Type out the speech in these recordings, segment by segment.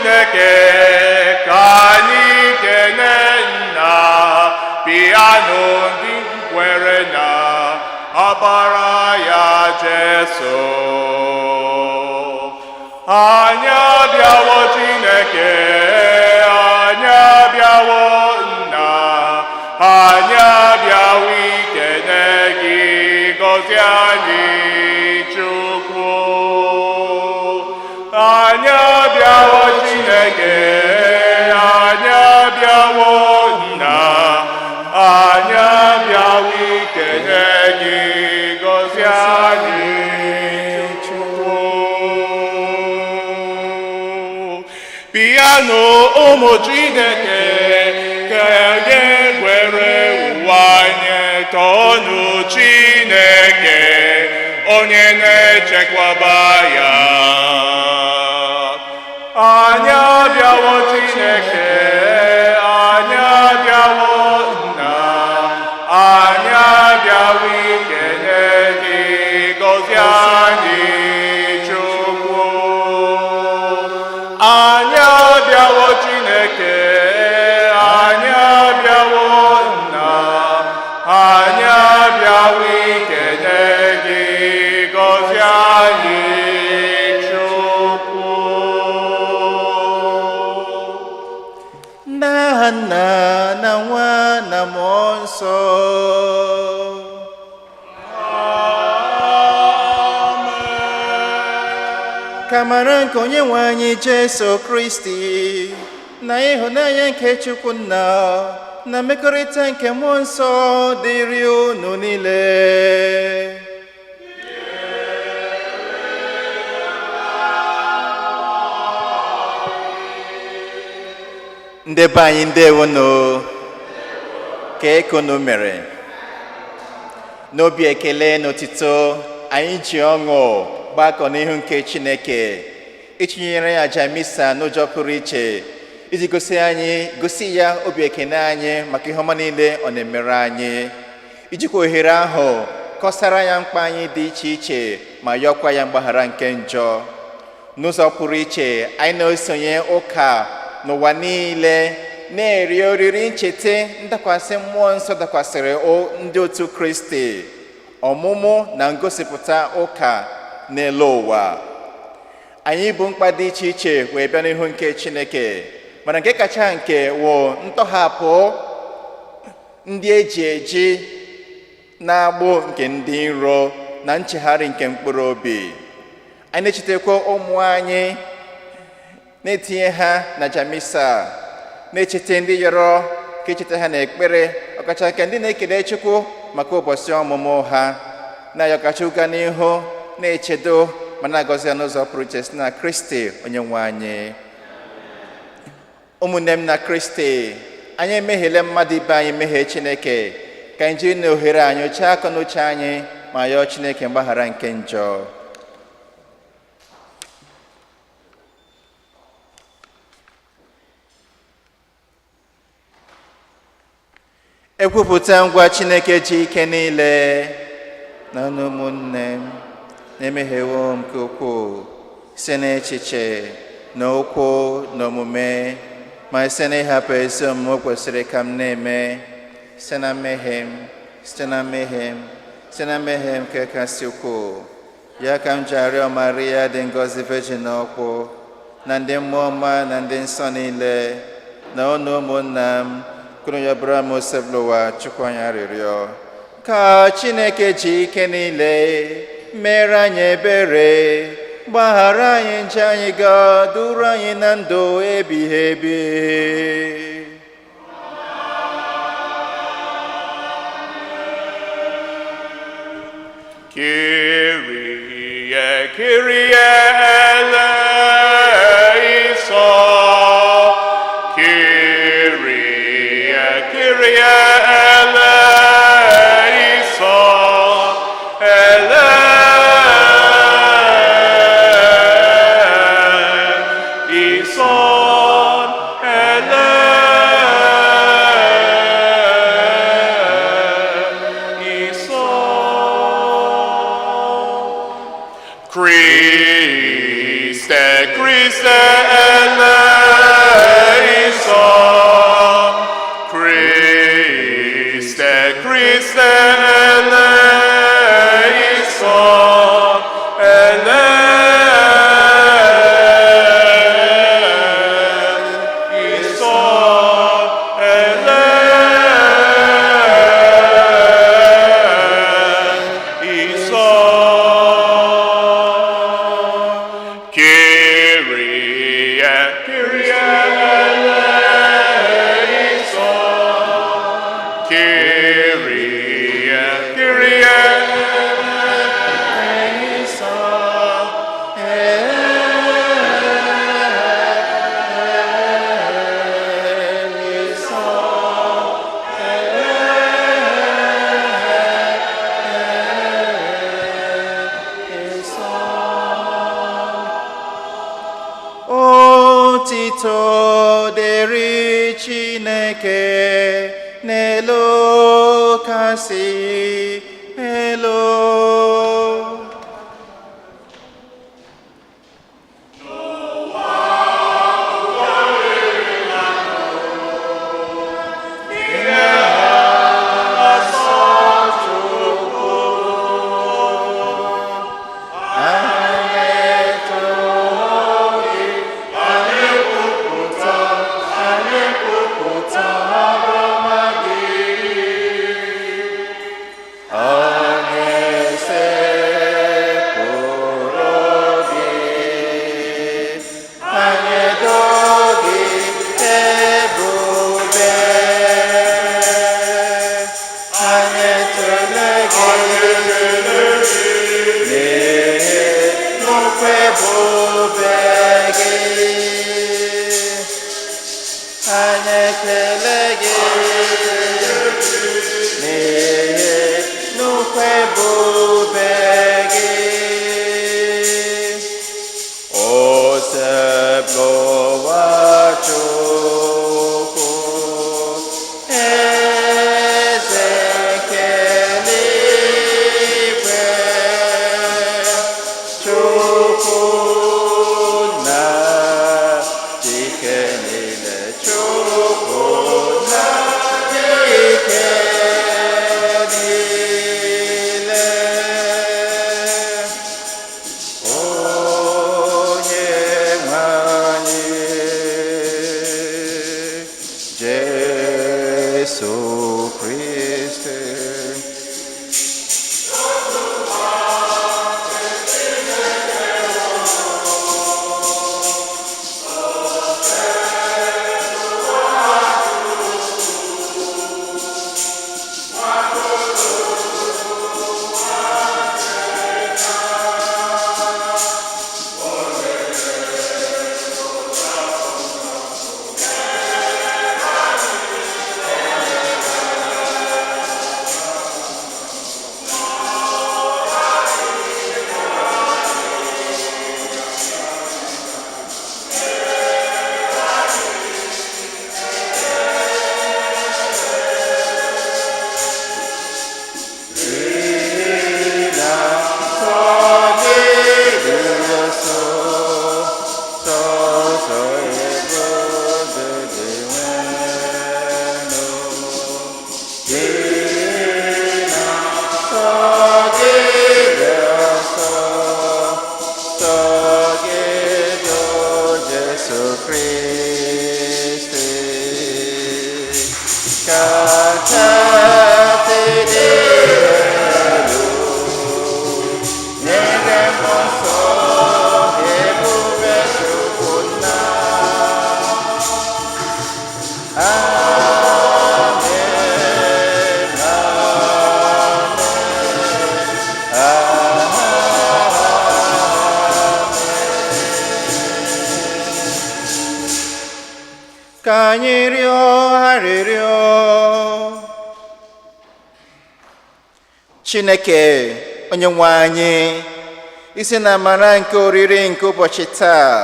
Chineke, ka anyị kene Nna. Bịanụ, ndị kwere na ọbara ya Jesu. Anyị abịawo, Chineke, anyị abịawo, Nna, anyị abịawo ikene gị. Gọzie anyị, Chukwu. Anyị abịawo, Chineke, anyị abịawo, Nna, anyị abịawo ikene gị. Gọzie anyị, Chukwu. Bịanụ, ụmụ Chineke, ka onye gwere ụwa anyị tọọnụ Chineke, onye na-echekwaba ya. Anyị abịawo, Chineke, anyị abịawo, Nna, anyị abịawo ikele gị. Gọzie anyị, Chukwu. Anyị abịawo, Chineke, anyị abịawo, Nna, anyị abịawo ikele gị. Gọzie anyị, Chukwu. N'aha Nna na Nwa na Mmụọ Nsọ. Amen. Ka amara nke Onye nwe anyị Jesu Kristi na ịhụnanya nke Chukwu Nna na mmekọrịta nke Mmụọ Nsọ dịrị unu niile. Ndị be anyị, ndewonu. Ka ekunu mere n'obi ekele na otito, anyị ji ọṅụ gbakọ n'ihu nke Chineke itinyere ya aja misa n'ụjọ pụrụ iche, iji gosi anyị, gosi ya obi ekele anyị maka ihe ọma niile ọ na-emere anyị, ijikwa ohere ahụ kọsara ya mkpa anyị dị iche iche ma yọkwa ya mgbaghara nke njọ. N'ụzọ pụrụ iche, anyị na-esonye ụka n'ụwa niile na-eri oriri ncheta ndakwasị Mmụọ Nsọ dakwasịrị ndị otu Kristi, ọmụmụ na ngosipụta ụka n'elu ụwa. Anyị bụ mkpa dị iche iche wee bịa n'ihu nke Chineke, mana nke kacha nke wụ ntọhapụ ndị eji eji na-agbụ nke ndị iro na nchegharị nke mkpụrụ obi. Anyị na-echetakwa ụmụ anyị, na-etinye ha na jamisa, na-echeta ndị yọrọ ka echeta ha n'ekpere, ọkacha nke ndị na-ekele Chukwu maka ụbọchị ọmụmụ ha, na-ayọ ka Chukwu gaa n'ihu na-echedo ma na-agọzi ya n'ụzọ pụrụ iche site na Kristi Onye nwe anyị. Ụmụnne m na Kristi, anyị emehiele mmadụ ibe anyị, mehie Chineke. Ka anyị jiri na ohere anyị ochie akọ na uche anyị ma yọọ Chineke mgbaghara nke njọ. Ekwupụta ngwa Chineke ji ike niile na ụmụnne m na-emehiewo m nke ukwuu site n'echiche na okwu na omume, ma site n'ịhapụ ezi omume o kwesịrị ka m na-eme, site na mmehie m, site na mmehie m, site na mmehie m nke kasị ukwuu. Ya ka m ji arịọ Maria dị ngọzi, Virgin ọkpụ, na ndị mmụọ ọma na ndị nsọ niile, na unu ụmụnna m, kunu ya bụrụ m Osebụlụwa Chukwu anyị arịrịọ. Ka Chineke ji ike niile mere anyị ebere, gbaghara anyị njọ anyị, ga duru anyị na ndụ ebighị ebi. Kyrie, Kyrie eleison. Kyrie, Kyrie eleison. Eleison, eleison. Christe, Christe eleison. eleison. Christe, Christe eleison, eleison, eleison. Kyrie, Kyrie eleison. Kyrie, Kyrie eleison. Otito dịrị Chineke n'elu kasị elu. Onye sekpụrụ gị, anyị edo gị ebube. Anyị etole gị n'ihi nnukwu ebube gị. Anyị ekele gị n'ihi nnukwu ebube gị. Osebụlụwa Chukwu, eze nke eluigwe, Chukwu na dike niile, Chukwu na dike niile. Onye nwe anyị Jesu Kristi. Kachasị dị elu, nyere mmụọ nsọ ebube Chukwu nna. Amen, amen, amen. Ka anyị rịọ arịrịọ. Chineke onye nwe anyị, isi na amara nke oriri nke ụbọchị taa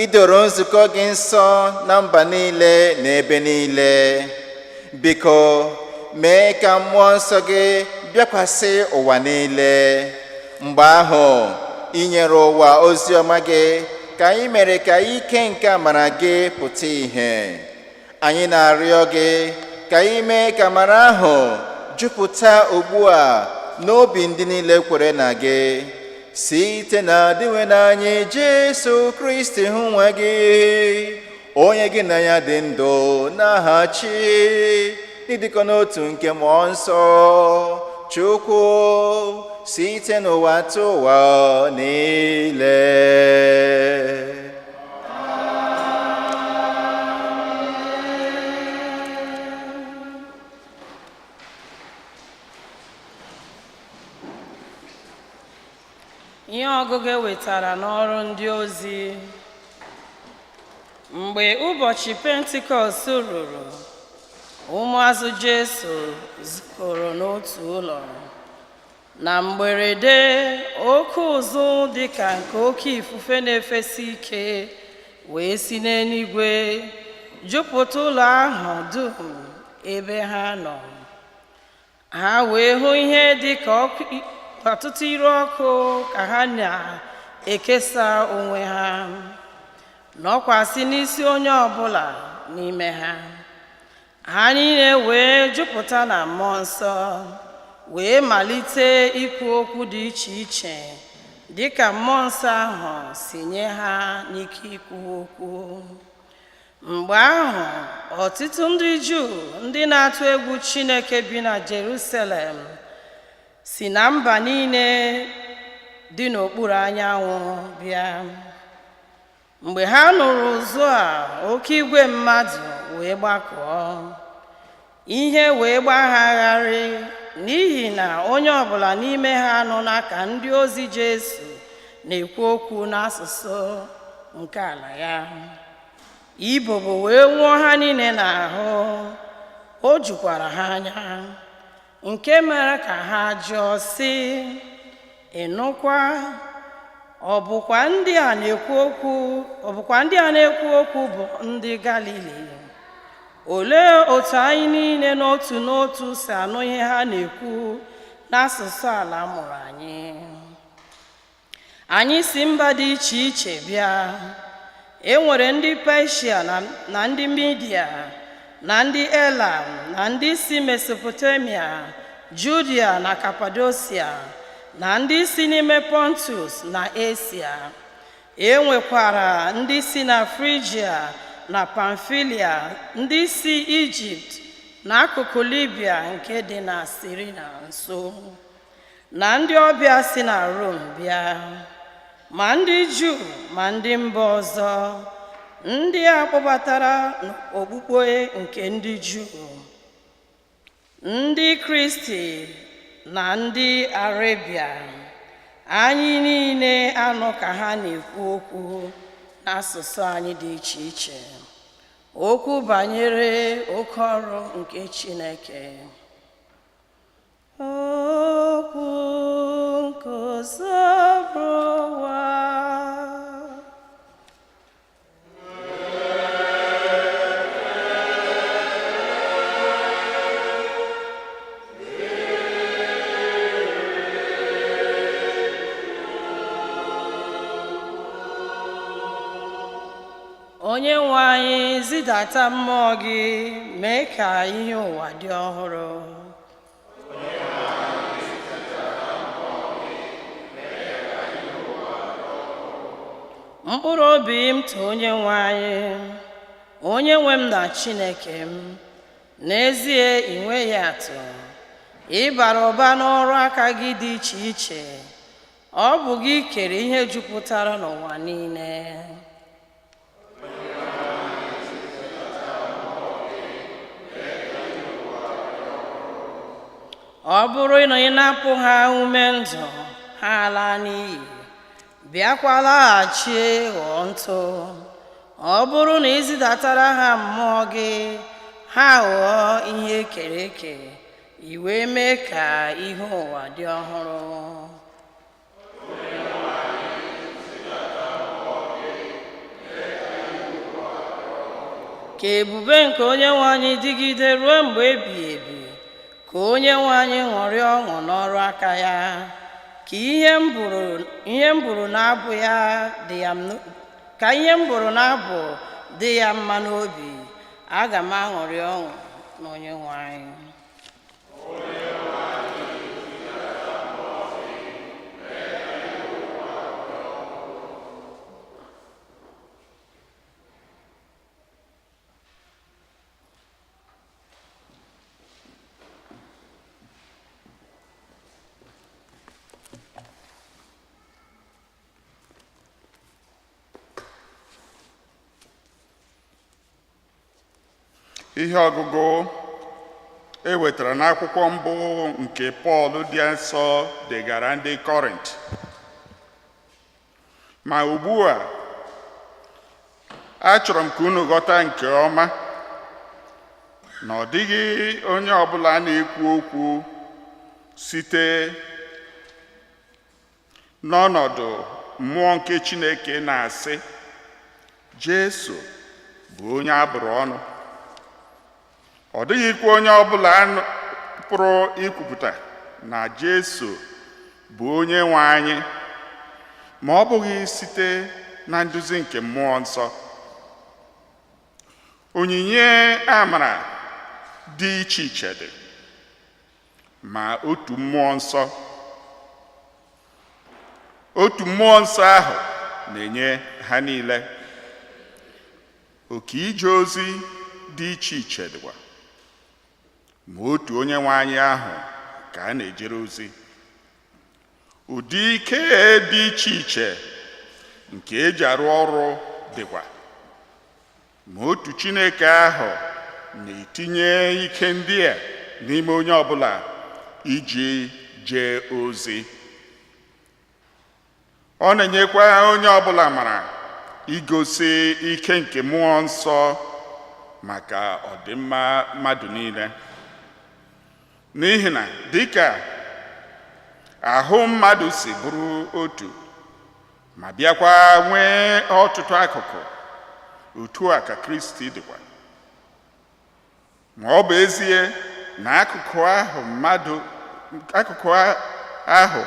idoro nzukọ gị nsọ na mba niile na ebe niile, biko mee ka mmụọ nsọ gị bịakwasị ụwa niile. Mgbe ahụ inyere ụwa ozi ọma gị, ka anyị mere ka ike nke amara gị pụta ìhè. Anyị na-arịọ gị ka ị mee ka amara ahụ jupụta ugbu a n'obi ndị niile kwere na gị, site na Dinwenụ anyị Jesu Kristi hụ nwa gị, onye gị na ya dị ndụ n'aha chi n'ịdịkọ n'otu nke Mmụọ Nsọ, Chukwu, site n'ụwa tụ ụwa niile. Ihe ọgụgụ e wetara n'ọrụ ndị ozi. Mgbe ụbọchị Pentikọst ruru, ụmụazụ Jesu zukọrọ n'otu ụlọ. Na mgberede, oke ụzụ dị ka nke oke ifufe na-efesi ike wee si n'eluigwe jupụta ụlọ ahụ dum ebe ha nọ. Ha wee hụ ihe dị ka ọtụtụ ire ọkụ ka ha na-ekesa onwe ha, nọkwasị n'isi onye ọbụla n'ime ha. Ha niile wee jupụta na Mmụọ Nsọ, wee malite ikwu okwu dị iche iche dịka Mmụọ Nsọ ahụ si nye ha n'ike ikwu okwu. Mgbe ahụ, ọtụtụ ndị Juu ndị na-atụ egwu Chineke bi na Jerusalem si na mba niile dị n'okpuru anyanwụ bịa. Mgbe ha nụrụ ụzụ a, oke igwe mmadụ wee gbakọọ. Ihe wee gbaa ha gharị, n'ihi na onye ọbụla n'ime ha nụla ka ndị ozi Jesu na-ekwu okwu n'asụsụ nke ala ya. Ibobo wee nwụọ ha niile n'ahụ, o jukwara ha anya, nke mere ka ha jụọ sị, "Ị nụkwa, ọ bụkwa ndị a na-ekwu okwu ọ bụkwa ndị a na-ekwu okwu bụ ndị Galili? Olee otu anyị niile n'otu n'otu si anụ ihe ha na-ekwu n'asụsụ ala mụrụ anyị? Anyị si mba dị iche iche bịa. E nwere ndị Peshia na ndị Midia na ndị Elam na ndị si Mesopotamia, Judia na Kapadosia, na ndị si n'ime Pontus na Asia. E nwekwara ndị si na Frigia na Pamfilia, ndị si Ijipt na akụkụ Libya nke dị na Sirina nso, na ndị ọbịa si na Rom bịa, ma ndị Juu ma ndị mba ọzọ, ndị a kpọbatara n'okpukpe nke ndị Juu, ndị Kristi na ndị Arebia. Anyị niile anụ ka ha na-ekwu okwu n'asụsụ anyị dị iche iche, okwu banyere oke ọrụ nke Chineke." Okwu nke Osebụrụwa. Onye nwe anyị, zidata mmụọ gị mee ka ihe ụwa dị ọhụrụ. Mkpụrụ obi m, too onye nwe anyị. Onye nwe m na Chineke m, n'ezie ị nweghị atụ. Ị bara ụba n'ọrụ aka gị dị iche iche. Ọ bụ gị kere ihe jupụtara n'ụwa niile. Ọ bụrụ na ị napụ ha ume ndụ, ha alaa n'iyi, bịakwa laghachi ghọọ ntụ. Ọ bụrụ na ị zidatara ha mmụọ gị, ha ghọọ ihe ekere eke, i wee mee ka ihe ụwa dị ọhụrụ. Ka ebube nke onye nwe anyị dịgide ruo mgbe ebighị ebi. Ka onye nwe anyị ṅụrịa ọṅụ n'ọrụ aka ya. Ka ihe m bụrụ n'abụ ya dị ya ka ihe m bụrụ n'abụ dị ya mma n'obi. Aga m aṅụrị ọṅụ n'Onyenwe anyị. Ihe ọgụgụ e wetara n'akwụkwọ mbụ nke Pọl dị nsọ degara ndị Kọrint. Ma ugbu a, achọrọ m ka unu ghọta nke ọma na ọ dịghị onye ọbụla na-ekwu okwu site n'ọnọdụ mmụọ nke Chineke na-asị, Jesu bụ onye a bụrụ ọnụ. Ọ dịghịkwa onye ọbụla pụrụ ikwupụta na Jesu bụ onye nwe anyị ma ọ bụghị site na nduzi nke mmụọ nsọ. Onyinye amara dị iche iche dị, ma otu mmụọ nsọ otu mmụọ nsọ ahụ na-enye ha niile. Oke ije ozi dị iche iche dịkwa, ma otu onye nwe anyị ahụ ka a na-ejere ozi. Ụdị ike dị iche iche nke eji arụ ọrụ dịkwa, ma otu Chineke ahụ na-etinye ike ndị a n'ime onye ọbụla iji jee ozi. Ọ na-enyekwa onye ọbụla amara igosi ike nke mmụọ nsọ maka ọdịmma mmadụ niile. N'ihi na dịka ahụ mmadụ si bụrụ otu ma bịakwa nwee ọtụtụ akụkụ, otu a ka Kristi dịkwa. Ma ọ bụ ezie na akụkụ ahụ mmadụ akụkụ ahụ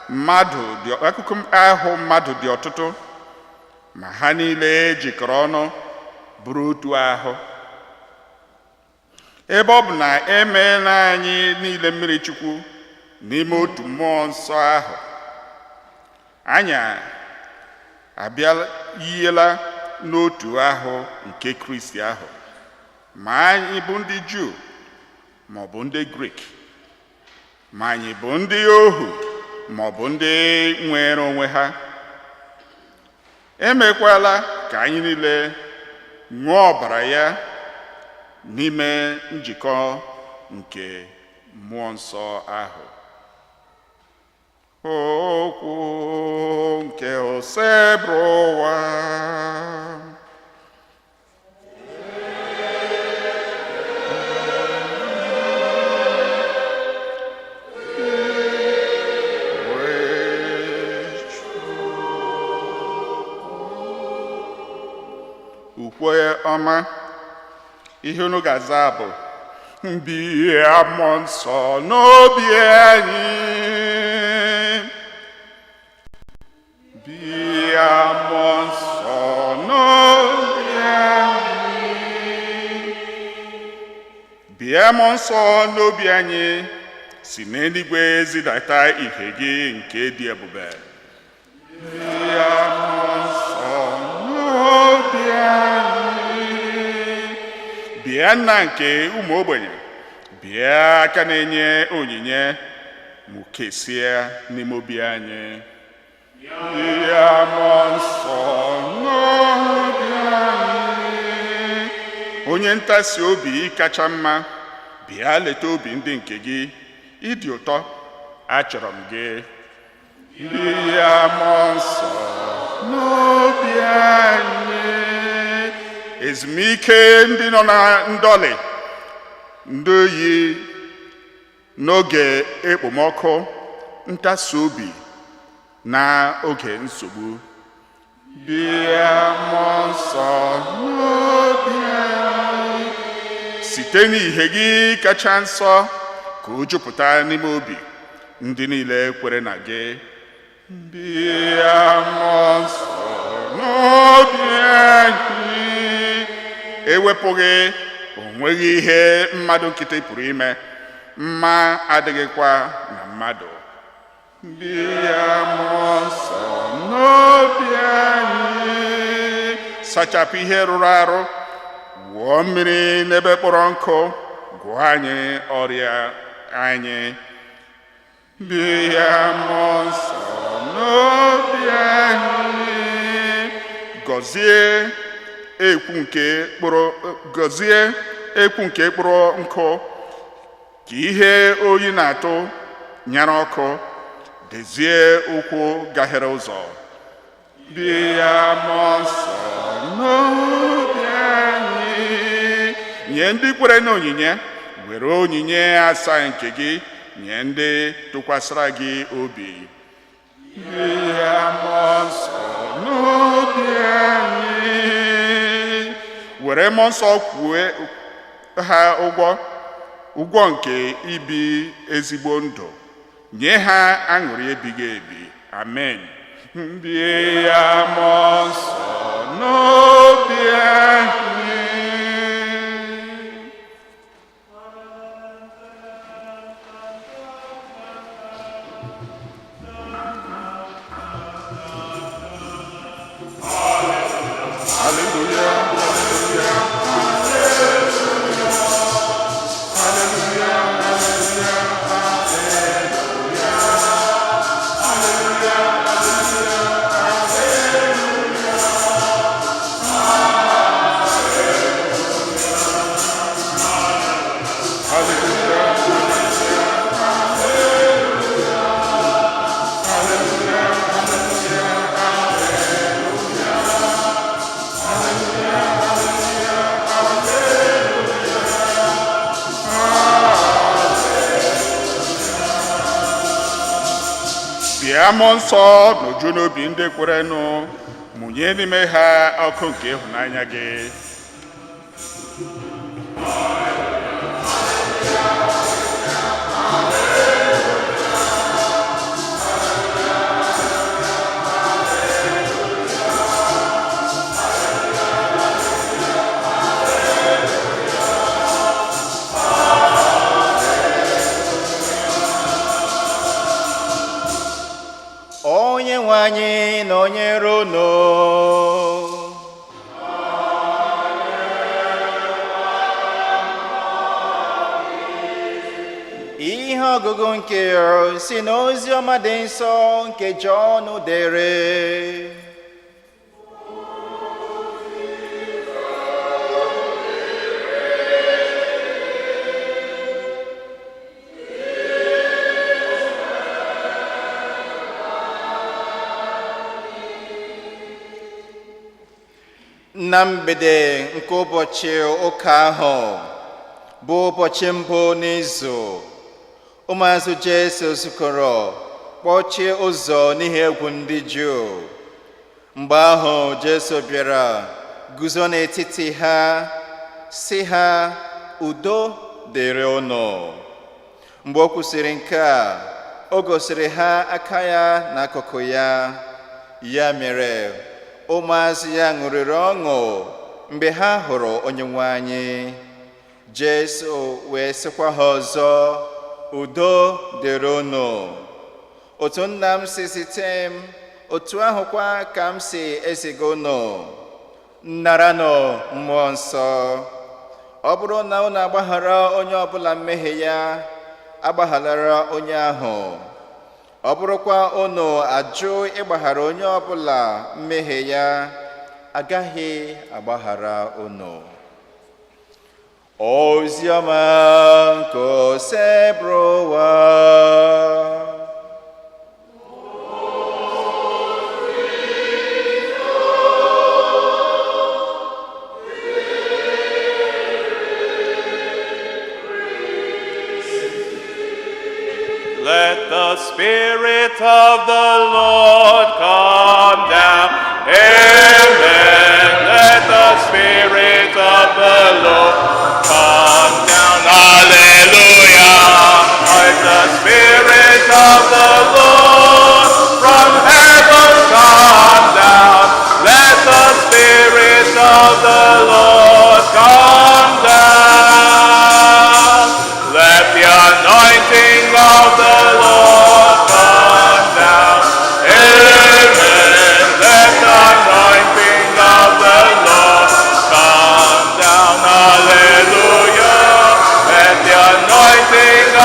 mmadụ dị akụkụ ahụ mmadụ dị ọtụtụ, ma ha niile jikọrọ ọnụ bụrụ otu ahụ. Ebe ọ bụ na emeela anyị niile mmiri Chukwu n'ime otu mmụọ nsọ ahụ, anyị abịala yiela n'otu ahụ nke Kristi ahụ, ma anyị bụ ndị Juu ma ọ bụ ndị Grik, ma anyị bụ ndị ohu ma ọ bụ ndị nwere onwe ha. Emekwala ka anyị niile ṅụọ ọbara ya n'ime njikọ nke mmụọ nsọ ahụ. Okwu nke Osebụrụwa. Ukwe ọma, ihe unu ga-aza bụ bịa mmụọ nsọ n'obi anyị, bịa mmụọ nsọ n'obi anyị, bịa mmụọ nsọ n'obi anyị, si n'eluigwe zidata ìhè gị nke dị ebube. Bịa mmụọ nsọ n'obi anyị, bịa nna nke ụmụ ogbenye, bịa aka na-enye onyinye, mụkesie n'ime obi anyị. Bịa mmụọ nsọ n'obi anyị, onye ntasi obi kacha mma, bịa leta obi ndị nke gị. Ịdị ụtọ, achọrọ m gị. Bịa mmụọ nsọ n'obi anyị, ezumike ndị nọ na ndọlị, ndị oyi n'oge ekpomọkụ, ntasi obi na oge nsogbu. Bịa mmụọ nsọ n'obi anyị, site n'ìhè gị kacha nsọ ka o jupụta n'ime obi ndị niile kwere na gị. Bịa mmụọ nsọ n'obi anyị, ewepụghị O nweghị ihe mmadụ nkịtị pụrụ ime, mma adịghịkwa na mmadụ. Bịa mmụọ nsọ n'obi anyị, sachapụ ihe rụrụ arụ, wụọ mmiri n'ebe kpọrọ nkụ, gwọọ anyị ọrịa anyị. Bịa mmụọ nsọ n'obi anyị, gọzie ekwu nke kpụrụ, gọzie ekwu nke kpụrụ nkụ, ka ihe oyi na-atụ nyara ọkụ, dezie ụkwụ gahere ụzọ. Bịa mmụọ nsọ n'obi anyị, nye ndị kwere n'onyinye, were onyinye asaa nke gị nye ndị tụkwasịra gị obi. Bịa mmụọ nsọ n'obi anyị, were mmụọ nsọ kwue ha ụgwọ, ụgwọ nke ibi ezigbo ndụ, nye ha aṅụrị ebighị ebi. Amen. Bịa mmụọ nsọ n'obi anyị. Hallelujah, hallelujah. Bịa mmụọ nsọ n'uju n'obi ndị kwerenụ, mụnye n'ime ha ọkụ nke ịhụnanya gị. Onye nwe anyị na onye unu. Ihe ọgụgụ nke si n'ozi ọma dị nsọ nke Jọn dere. Na mgbede nke ụbọchị ụka ahụ bụ ụbọchị mbụ n'izu, ụmụazụ Jesu zukọrọ kpọchie ụzọ n'ihi egwu ndị Juu. Mgbe ahụ Jesu bịara guzo n'etiti ha, sị ha, "Udo dịrị unu." Mgbe o kwusịrị nke a, o gosiri ha aka ya na akụkụ ya. Ya mere ụmụazụ ya ṅụrịrị ọṅụ mgbe ha hụrụ Onyenwe anyị. Jesu wee sịkwa ha ọzọ, "Udo dịrị unu. Otu nna m si zite m, otu ahụkwa ka m si eziga unu. Naranụ mmụọ nsọ. Ọ bụrụ na unu agbaghara onye ọbụla mmehie ya, agbaghalara onye ahụ. Ọ bụrụkwa unu ajụ ịgbaghara onye ọbụla mmehie ya, agaghị agbaghara unu." Oziọma nke Osebụrụwa. Let the Spirit of the Lord come down. Amen. Let the Spirit of the Lord come down. Hallelujah. Let the Spirit of the Lord from heaven come down. Let the Spirit of the Lord come down.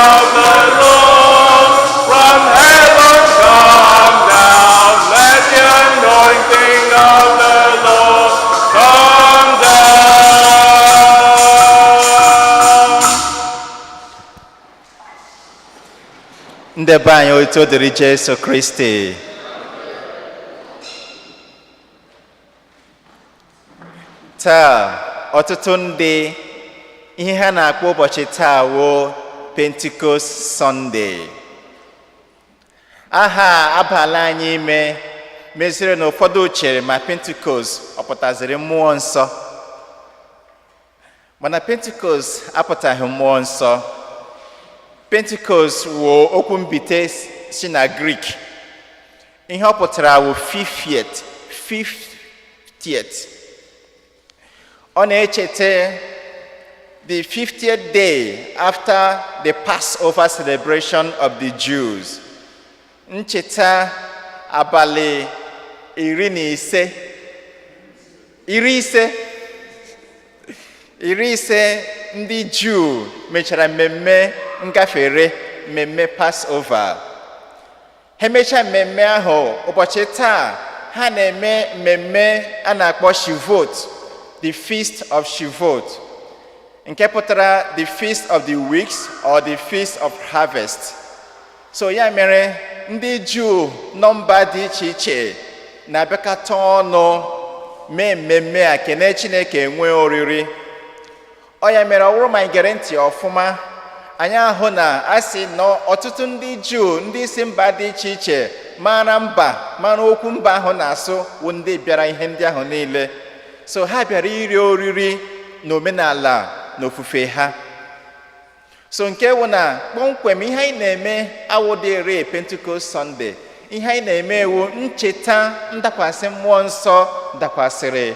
of the Lord from heaven come down. Let the anointing of the Lord come down. Ndị be anyị, otu dịrị Jesu Kristi. Taa, ọtụtụ ndị, ihe ha na-akpọ ụbọchị taa wo Pentecost Sunday. Aha a abala anyị ime meziri na ụfọdụ chere ma Pentecost ọ pụtaziri mmụọ nsọ, mana Pentecost apụtaghị mmụọ nsọ. Pentecost wo okwu mbite si na Greek. Ihe ọ pụtara wụ 50th, 50th. Ọ na-echeta the 50th day after the Passover celebration of the Jews. Ncheta abalị 50, 50, 50 ndị Juu mechara mmemme ngafere, mmemme Passover. Ha emechaa mmemme ahụ, ụbọchị taa ha na-eme mmemme a na-akpọ Shavuot, the Feast of Shavuot, nke pụtara the Feast of the Weeks or the Feast of Harvest. So ya mere ndị Juu nọ mba dị iche iche na-abịakọta ọnụ mee mmemme a, kene Chineke, nwee oriri. Ọ ya mere ọ bụrụ ma anyị gere ntị ọfụma, anyị ahụ na a sị na ọtụtụ ndị Juu, ndị si mba dị iche iche, mara mba, mara okwu mba ahụ na-asụ, wụ ndị bịara ihe ndị ahụ niile. So ha bịara iri oriri na omenala na ofufe ha. So nke wụ na kpọmkwem ihe anyị na-eme awụdịrị Pentecost Sunday. Ihe anyị na-eme ewu ncheta ndakwasị mmụọ nsọ dakwasịrị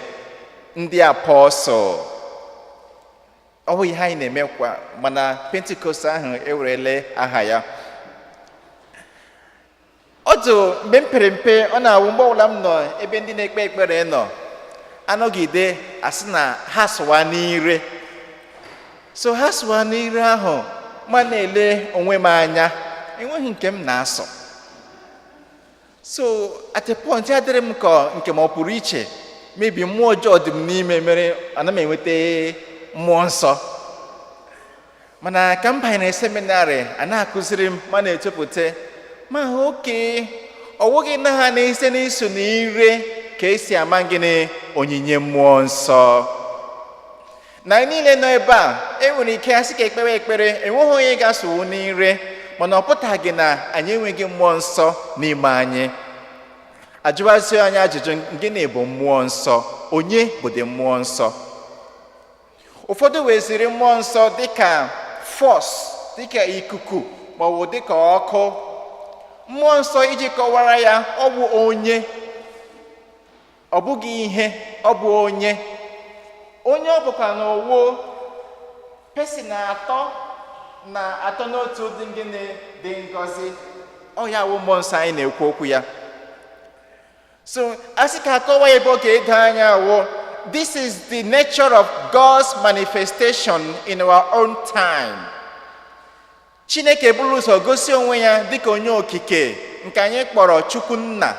ndị apọstụl. Ọ bụ ihe anyị na-eme kwa, mana Pentecost ahụ ewerele aha ya. Ọdụ mgbe m pere mpe, ọ na-awụ mgbe ọbụla m nọ ebe ndị na-ekpe ekpere nọ, anọgide asị na ha sụwa n'ire. So ha sụwa n'ire ahụ, ma na-ele onwe m anya, enweghị nke m na-asụ. So at a point, ya dịrị m ka nke m ọ pụrụ iche, mebi mmụọ ọjọọ dị m n'ime mere ana m enweta mmụọ nsọ. Mana ka m banyere seminarị, a na-akụziri m, ma na-etopụta, ma hụ oke ọ wụghị na ha na-ese n'iso n'ire ka esi ama gịnị onyinye mmụọ nsọ. Na anyị niile nọ ebe a, enwere ike asị ka ekpere ekpere, enweghị onye ga-asụwu n'ire, mana ọ pụtaghị na anyị enweghị mmụọ nsọ n'ime anyị. Ajụwazi anyị ajụjụ, gịnị bụ mmụọ nsọ? Onye bụ dị mmụọ nsọ? Ụfọdụ weziri mmụọ nsọ dịka force, dịka ikuku maọbụ dịka ọkụ. Mmụọ nsọ, iji kọwara ya, ọ bụ onye, ọ bụghị ihe. Ọ bụ onye. Onye ọ bụkwa na owo person atọ na atọ n'otu dị gịnị dị ngọzi. Ọ ya wụ mmụọ nsọ anyị na-ekwu okwu ya. So a sị ka akọwa ebe ọ ga-edo anya wụ, this is the nature of God's manifestation in our own time. Chineke buru ụzọ gosi onwe ya dịka onye okike, nke anyị kpọrọ Chukwu Nna.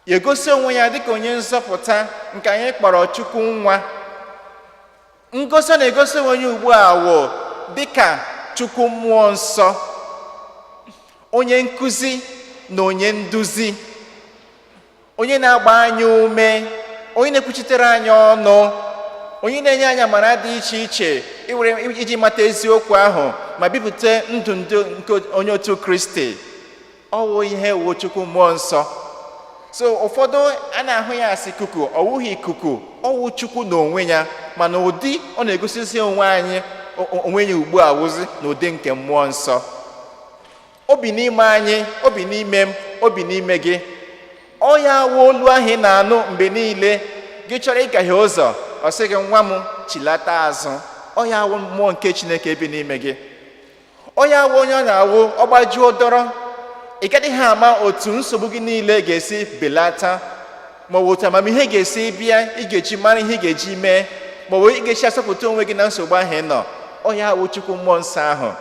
Ya egosi onwe ya dịka onye nzọpụta, nke anyị kpọrọ Chukwu Nwa. Ngosi ọ na-egosi onwe ya ugbu a wụ dịka Chukwu Mmụọ Nsọ, onye nkụzi na onye nduzi, onye na-agba anyị ume, onye na-ekwuchitere anyị ọnụ, onye na-enye anyị amara dị iche iche iwere iji mata eziokwu ahụ ma bipụta ndụ ndụ nke onye otu Kristi. Ọwụ ihe wụ Chukwu Mmụọ Nsọ. So ụfọdụ a na-ahụ ya asị ikuku. Ọ wụghị ikuku, ọwụ Chukwu n'onwe ya, mana ụdị ọ na-egosisi onwe anyị, onwe ya ugbu a wụzi n'ụdị nke mmụọ nsọ. Obi n'ime anyị, obi n'ime m, obi n'ime gị. Ọ ya wụ olu ahụ ị na-anụ mgbe niile gị chọrọ ịgahie ụzọ, ọ sị gị, "Nwa m, chilata azụ." Ọ ya wụ mmụọ nke Chineke bi n'ime gị. Ọ ya wụ onye ọ na-awụ ọ gbajuo dọrọ, ị gaghị ama otu nsogbu gị niile ga-esi belata, ma ọ bụ otu amamihe ga-esi bịa ị ga-eji mara ihe ị ga-eji mee, ma ọ bụ ị ga-esi asọpụta onwe gị na nsogbu ahụ ị nọ. Ọ ya wụ Chukwu mmụọ nsọ ahụ.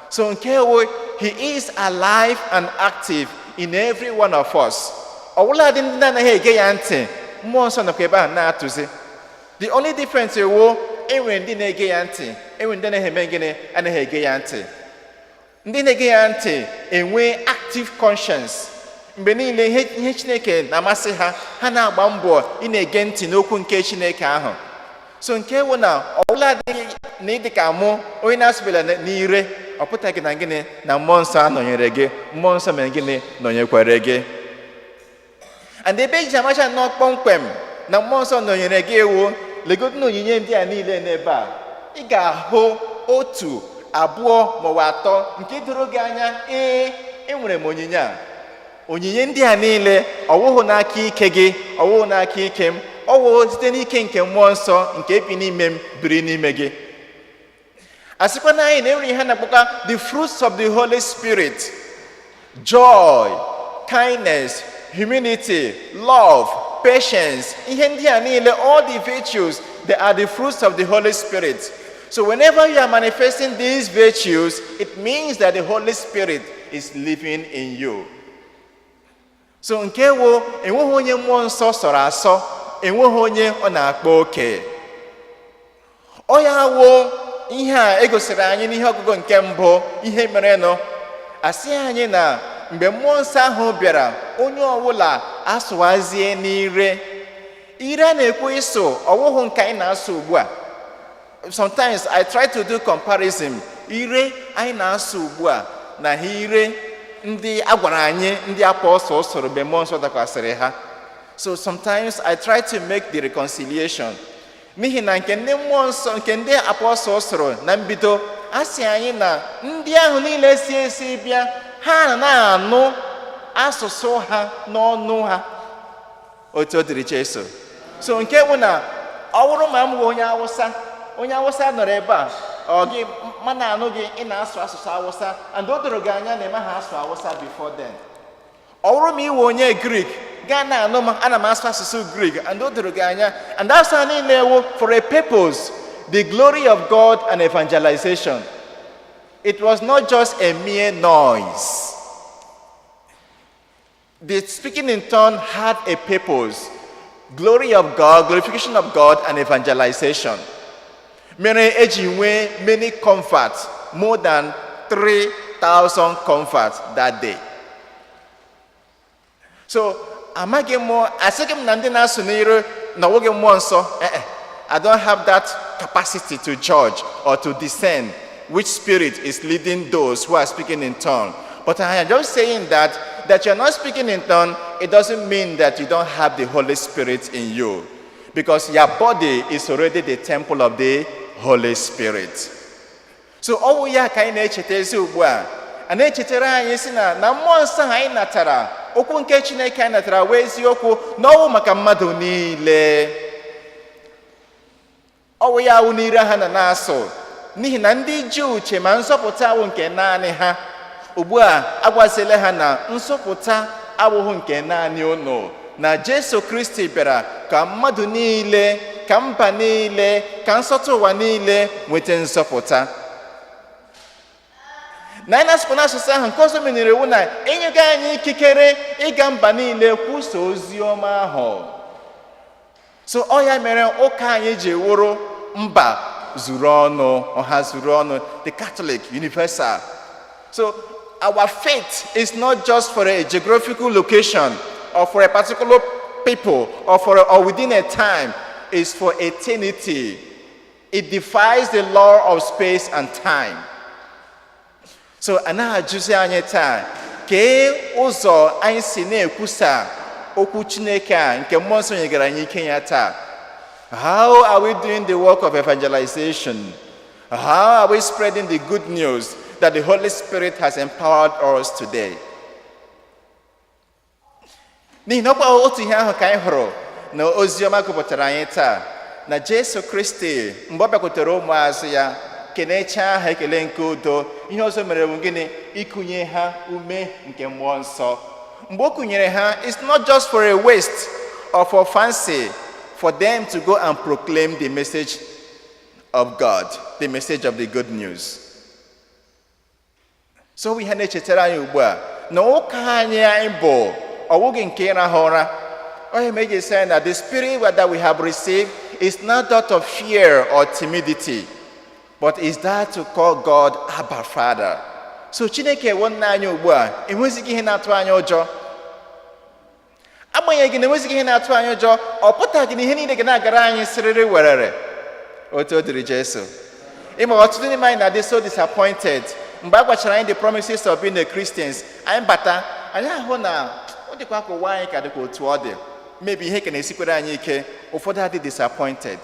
So nke wo, he is alive and active in every one of us. Ọbụladị ndị na-anaghị ege ya ntị, mmụọ nsọ nọkwa ebe ahụ na-atụzi. The only difference wo, enwere ndị na-ege ya ntị, enwere ndị anaghị eme gịnị? Anaghị ege ya ntị. Ndị na-ege ya ntị enwee active conscience mgbe niile. Ihe Chineke na-amasị ha, ha na-agba mbọ ị na-ege ntị n'okwu nke Chineke ahụ. So nke wụ na ọbụla adịghị na ịdị ka mụ, onye na-asụbela n'ire, ọ pụtaghị na gịnị? Na mmụọ nsọ anọnyere gị. Mmụọ nsọ mere gịnị? Nọnyekwere gị. And ebe eji amacha nnọọ kpọmkwem na mmụọ nsọ nọnyere gị ewu, legodu na onyinye ndị a niile n'ebe a, ị ga-ahụ otu, abụọ maọbụ atọ nke doro gị anya. Ee, enwere m onyinye a. Onyinye ndị a niile, ọwụhụ n'aka ike gị, ọwụhụ n'aka ike m, ọwụhụ site n'ike nke mmụọ nsọ nke bi n'ime m, biri n'ime gị. A sịkwa na anyị na-enwere ihe a na-akpọkwa the fruits of the Holy Spirit: joy, kindness, humility, love, patience. Ihe ndị a niile, all the virtues, they are the fruits of the Holy Spirit. So whenever you are manifesting these virtues, it means that the Holy Spirit is living in you. So nke wo, enweghị onye mmụọ nsọ sọrọ asọ, enweghị onye ọ na-akpa oke. Ọ ya wo ihe a egosiri anyị n'ihe ọgụgụ nke mbụ. Ihe merenụ, asị anyị na mgbe mmụọ nsọ ahụ bịara, onye ọbụla asụwazie n'ire. Ire a na-ekwu ịsụ, ọwụhụ nke anyị na-asụ ugbu a. Sometimes I try to do comparison, ire anyị na-asụ ugbu a na ha ire ndị a gwara anyị ndị apọstọl sụrụ mgbe mmụọ nsọ dakwasịrị ha. So sometimes I try to make the reconciliation, n'ihi na nke ndị mmụọ nsọ, nke ndị apọstọl sụrụ na mbido, a sị anyị na ndị ahụ niile si esi bịa, ha na-anụ asụsụ ha n'ọnụ ha. Otu o dịrị Jesu. So nke bụ na ọ bụrụ ma m bụ onye Awụsa, onye Awụsa nọrọ ebe a, ọ gị mana anụ gị, ị na-asụ asụsụ Awụsa, and o doro gị anya na ị maghị asụ Awụsa before then. Ọ bụrụ ma iwe onye Greek gaa na-anụ m, ana m asụ asụsụ Greek, and o doro gị anya. And asụ a niile ewu for a purpose: the glory of God and evangelization. It was not just a mere noise. The speaking in tongue had a purpose: glory of God, glorification of God and evangelization. Mere eji nwee many converts, more than 3,000 converts that day. So amaghị m, asịghị m na ndị na-asụ n'iru na ọwụghị mmụọ nsọ. Eh, eh. I don't have that capacity to judge or to discern which spirit is leading those who are speaking in tongue. But I am just saying that you're not speaking in tongue, it doesn't mean that you don't have the Holy Spirit in you, because your body is already the temple of the Holy Spirit. So ọ bụ ya ka anyị na-echeta ezi ugbu a. A na-echetara anyị si na mmụọ nsọ anyị natara, okwu nke Chineke anyị natara wee eziokwu na ọwụ maka mmadụ niile. Ọwụ ya awụ n'ire ha na na-asụ, n'ihi na ndị Juu che ma nzọpụta awụ nke naanị ha. Ugbu a agwazila ha na nzọpụta awụghị nke naanị unu, na Jesu Kristi bịara ka mmadụ niile, ka mba niile, ka nsọtụ ụwa niile nweta nzọpụta. Na anyị na-asụkwa n'asụsụ ahụ nke ọzọ menyere iwu na enyego anyị ikikere ịga mba niile kwusa ozi ọma ahụ. So ọ ya mere ụka anyị ji wụrụ mba zuru ọnụ, ọha zuru ọnụ, the Catholic universal. So our faith is not just for a geographical location or for a particular people or within a time. It's for eternity. It defies the law of space and time. So a na-ajụzi anyị taa, kee ụzọ anyị si na-ekwusa okwu Chineke a nke mmụọ nsọ nyegara anyị ike ya taa? How are we doing the work of evangelization? How are we spreading the good news that the Holy Spirit has empowered us today? N'ihi na ọkwa otu ihe ahụ ka anyị hụrụ na ozi ọma gụpụtara anyị taa, na Jesu Kristi, mgbe ọ bịakwutere ụmụazụ ya, kenechaa ha ekele nke udo, ihe ọzọ mere bụ gịnị? Ikunye ha ume nke mmụọ nsọ. Mgbe o kunyere ha, it's not just for a waste or for fancy, for them to go and proclaim the message of God, the message of the good news. So ihe na-echetara anyị ugbu a na ụka anyị anyị bụ ọwụghị nke ịrahụ ụra. Onye ma eji sị anyị na the spirit that we have received is not that of fear or timidity, but is that to call God Abba Father. So Chineke wụ nna anyị ugbu a, enwezighị ihe na-atụ anyị ụjọ. Agbanyeghị na enwezighị ihe na-atụ anyị ụjọ, ọ pụtaghị na ihe niile ga na-agara anyị sịrịrị werere. Otu o dịrị Jesu. Ịma ọtụtụ n'ime anyị na-adị so disappointed mgbe a gwachara anyị the promises of being a Christians, anyị bata, anyị ahụ na ọ dịkwa ka ụwa anyị ka dịkwa otu ọ dị. Maybe ihe ka na-esikwere anyị ike, ụfọdụ adị disappointed.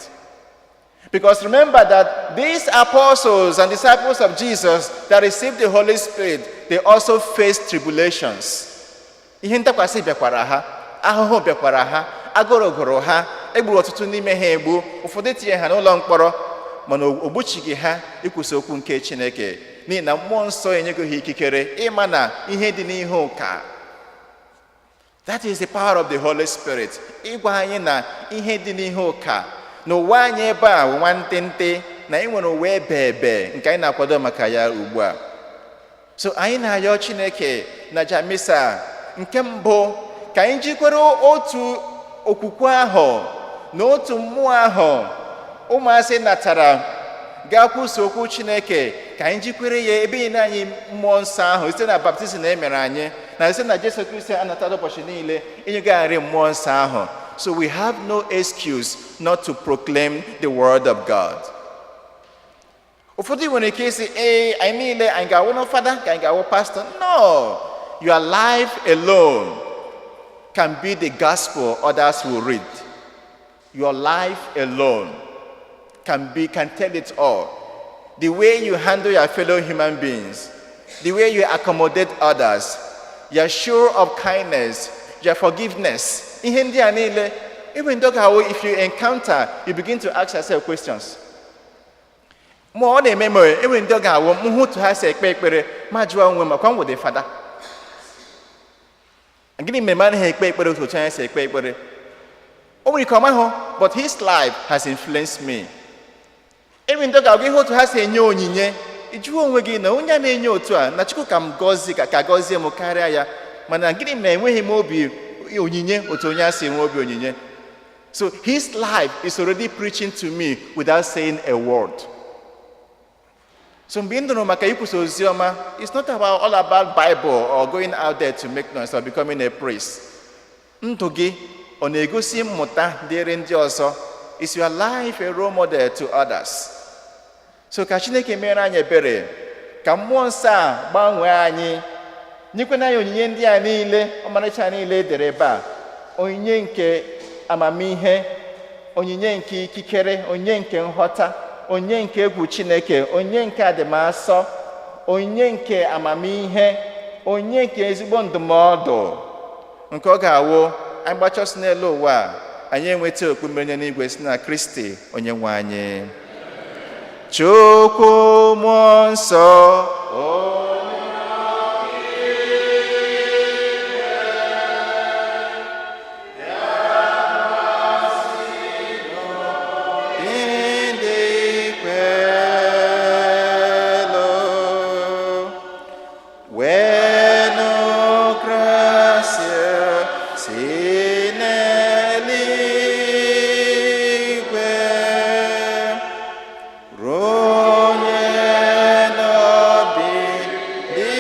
Because remember that these apostles and disciples of Jesus that received the Holy Spirit, they also faced tribulations. Ihe ntakwasị bịakwara ha, ahụhụ bịakwara ha, agụrụ gụrụ ha, egburu ọtụtụ n'ime ha egbu, ụfọdụ tinye ha n'ụlọ mkpọrọ, mana o gbochighị ha ikwusa okwu nke Chineke, n'ihi na Mmụọ Nsọ enyego ha ikikere ịma na ihe dị n'ihu ụka. That is the power of the Holy Spirit. Ịgwa anyị na ihe dị n'ihu ụka, na ụwa anyị ebe a bụ nwantịntị, na anyị nwere ụwa ebe ebe nke anyị na-akwado maka ya ugbu a. So anyị na-ayọ Chineke na Jamisa nke mbụ ka anyị jikwere otu okwukwe ahụ na otu mmụọ ahụ ụmụazị natara gaa kwusa okwu Chineke, ka anyị jikwere ya ebe niile anyị mmụọ nsọ ahụ site na baptizim e mere anyị na site na Jesu Kristi anatara ụbọchị niile inyegagharị mmụọ nsọ ahụ. So we have no excuse not to proclaim the word of God. Ụfọdụ nwere ike isi, ee, anyị niile anyị ga-awụ na fada ka anyị ga-awụ pastọ. No, your life alone can be the gospel others will read. Your life alone can tell it all. The way you handle your fellow human beings, the way you accommodate others, your show of kindness, your forgiveness. Ihe ndị a niile, even though how if you encounter, you begin to ask yourself questions. Ma ọ na-eme m, enwe ndị ọ ga-awụ m hụ otu ha si ekpe ekpere, ma jụọ onwe m, akwa m wụ fada, gịnị mere m anaghị ekpe ekpere otu anyị si ekpe ekpere? O nwere ike ọ mahụ, but his life has influenced me. Enwe ndị ọ ga-agwa ihe otu ha si enye onyinye, ịjụọ onwe gị na onye a na-enye otu a na Chukwu ka m gọzie ka gọzie m karịa ya, mana gịnị mere enweghị m obi onyinye otu onye a si enwe obi onyinye? So his life is already preaching to me without saying a word. So mgbe ị nụrụ maka ikwusa ozi ọma, it's not about all about Bible or going out there to make noise or becoming a priest. Ndụ gị ọ na-egosi mmụta dịrị ndị ọzọ? Is your life a role model to others? So ka Chineke mere anyị ebere, ka mmụọ nsọ a gbanwee anyị, nyekwana anyị onyinye ndị a niile, ọmarịcha niile edere ebe a: onyinye nke amamihe, onyinye nke ikikere, onyinye nke nghọta, onyinye nke egwu Chineke, onyinye nke adịmasọ, onyinye nke amamihe, onyinye nke ezigbo ndụmọdụ, nke ọ ga-awụ anyị gbachọsị n'elu ụwa a, anyị enweta okpu mmeri n'igwe si na Kristi onye nwe anyị. Chukwu mmụọ nsọ onye ndị kwelu wenu gracia si n'eluigwe runye n'obi dị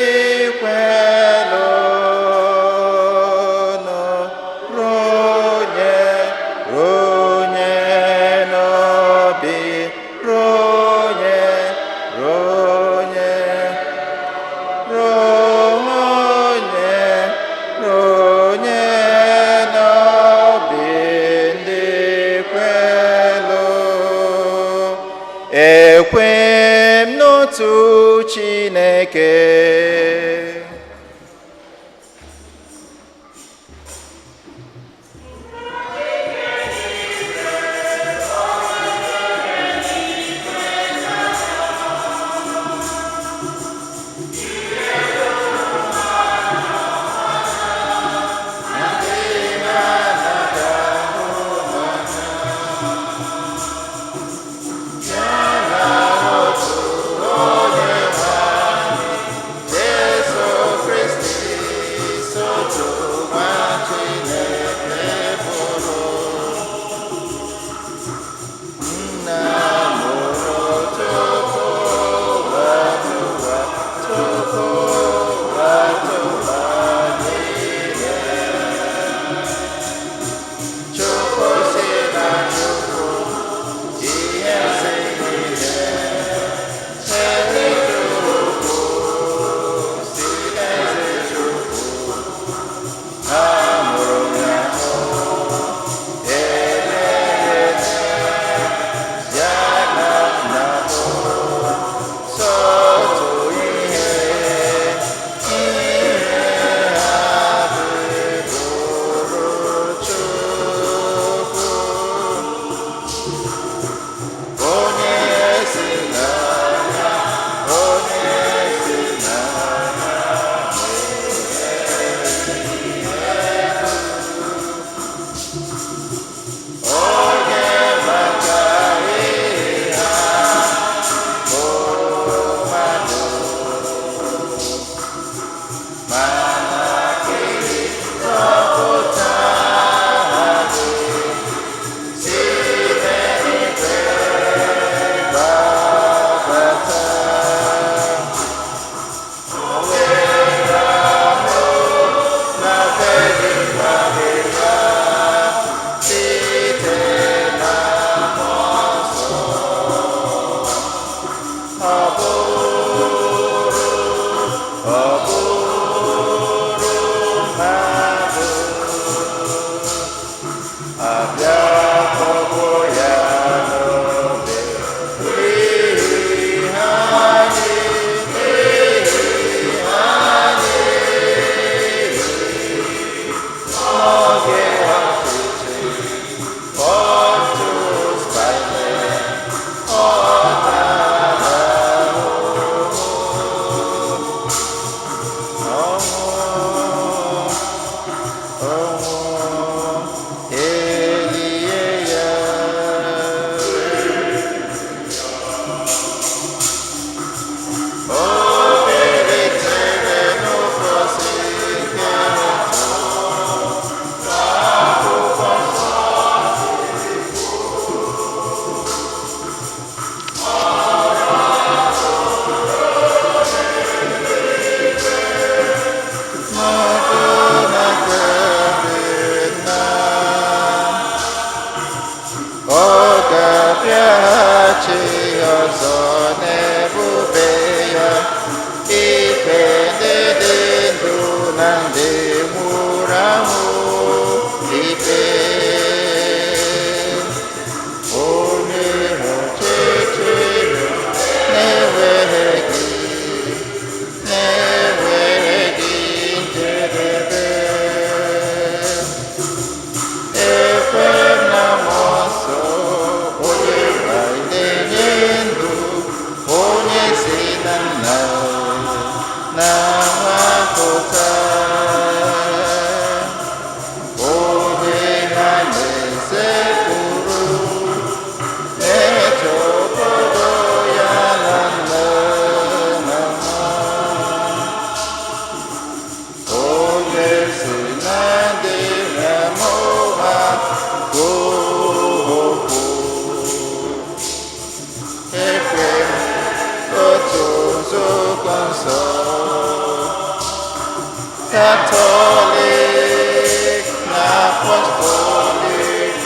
kwelụnụ, runye, runye n'obi, runye, runye, runye, runye n'obi ndị kwelụ. Ekwe m n'otu Chineke. Na-anwapụta onye ha na-esekpuru, na-eto obodo ya na nne na nwa. Onye si na ndị na-amụma kwuo okwu. Ekwe otu nzukọ nsọ Katọlik na Apọstọlik,